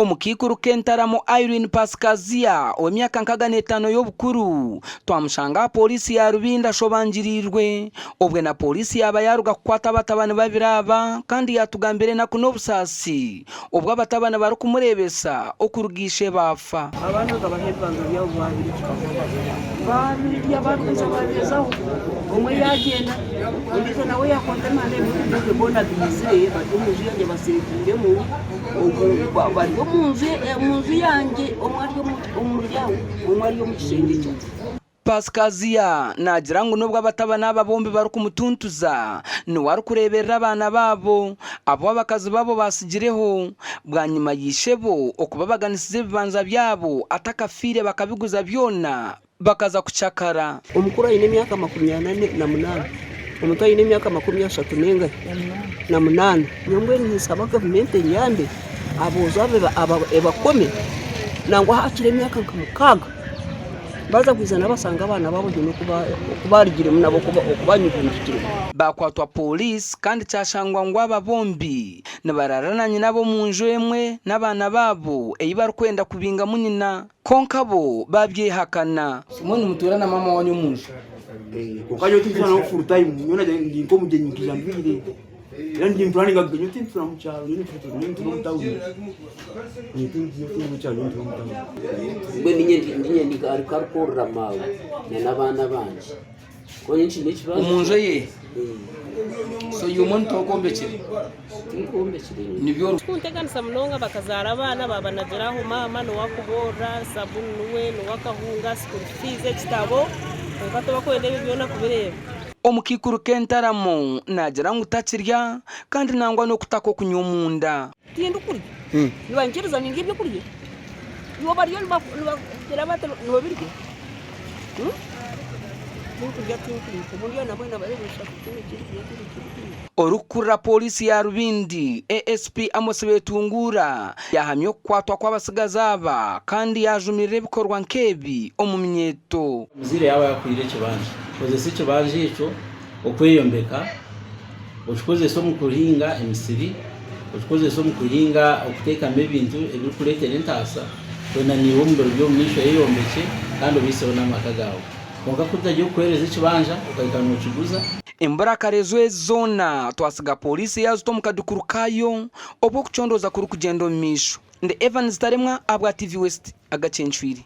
Omukaikuru k'Entaramo Irene Pasikaziya ow'emyaka 65 y'obukuru twamushanga aha pooriisi ya Rubinda ashobangiriirwe obwe na pooriisi yaaba yaaruga kukwata abatabani babiri aba kandi yaatugambira enaku n'obusaasi obu abatabani barikumureebesa okuruga ishe baafa. Abaana nkabaha ebibanza byabo babirya, babirya babiguza babihezaho, omwe yagyenda ondiijo nawe yakwata emihanda ebintu byangye boona baizire bari omu nju yangye baseekwiremu, bari omu nju yangye omwe ari omu muryango omwe ari omu kishengye kyangye. Pasikaziya naagira ngu n'obu abatabani aba bombi barikumutuntuza, niwe arikureeberera abaana baabo abu abakazi baabo baatsigireho bwanyima ya ishebo okubabaganisiza ebibanja byabo atakafiire bakabiguza byona bakaza kucakara. Omukuru aine emyaka 48, omuto aine emyaka 38 na. Nyowe mbwenu ninshaba gavumenti enyambe aboojo aba ebakome nangwa hakiri emyaka nka mukaaga. Baaza kwija nabo bashanga abaana baabo haine oku baarugiremu nabo oku banyugunyugiremu. Baakwatwa pooriisi kandi kyashangwa ngu aba bombi nibaraara na nyinabo omu nju emwe n'abaana baabo ei barikwenda kubingamu nyina kwonka bo baabyehakana. Mbwenu nimutuura na maama waanyu omu nju? Kwonka nyowe tintuura nawe full time, nyowe nagira ndi nk'omugyenyi nkaija ndwire. Era ndi mpuraninga nyowe tintuura mu kyaro, nyowe ntuura omu tawuni. Nyowe tintuura mu kyaro, nyowe ntuura omu tawuni. Mbwenu ninye ninye ndi arikworora maawe na n'abaana bangye. Konka eki n'ekibanja. Omu nju eye? So iwe mbwenu tokwombekire? Tinkwombekire nyowe. Nibyo. Tikunteganisa munonga bakazaara abaana babanagira aho maama niwe akuboorora, sabuuni niwe, niwe akahunga, school fees, ekitabo kwonka tibakwenda ebyo byona kubireeba. Omukaikuru k'Entaramo naagira ngu takirya kandi nangwa n'okutaka okunywa omunda. Tindikurya. Nibankiriza nindya ebyokurya? Iwe bariyo nibagira bati nobirya? Tinkurya tinkunywa. Obu ndiyo nabwo nabareebesa tihaine ekindikurya tihaine ekindikunywa. Orikukurira Pooriisi ya Rubindi, ASP Amos Betunguura yaahamya okukwatwa kw'abatsigazi aba kandi yaajumirira ebikorwa nk'ebi omu minyeeto. Omuzaire yaaba yakuhaire ekibanja, kozesa ekibanja ekyo okweyombeka, okikozese omu kuhinga emisiri, okikozese omu kuhinga okuteekamu ebintu ebirikureetera entaasa, kwenda naiwe omu biro by'omu maisho oyeyombekye kandi obaiseho n'amaka gaawe. Kwonka ku tutagiye kukuheereza ekibanja okahika nookiguza. Emburakarezo ezi zoona twasiga pooriisi yaazita omu kadukuru kaayo obwo okucondooza kurikugyenda omu maisho. Ndi Evans Taremwa ahabwa TV West agacencwire.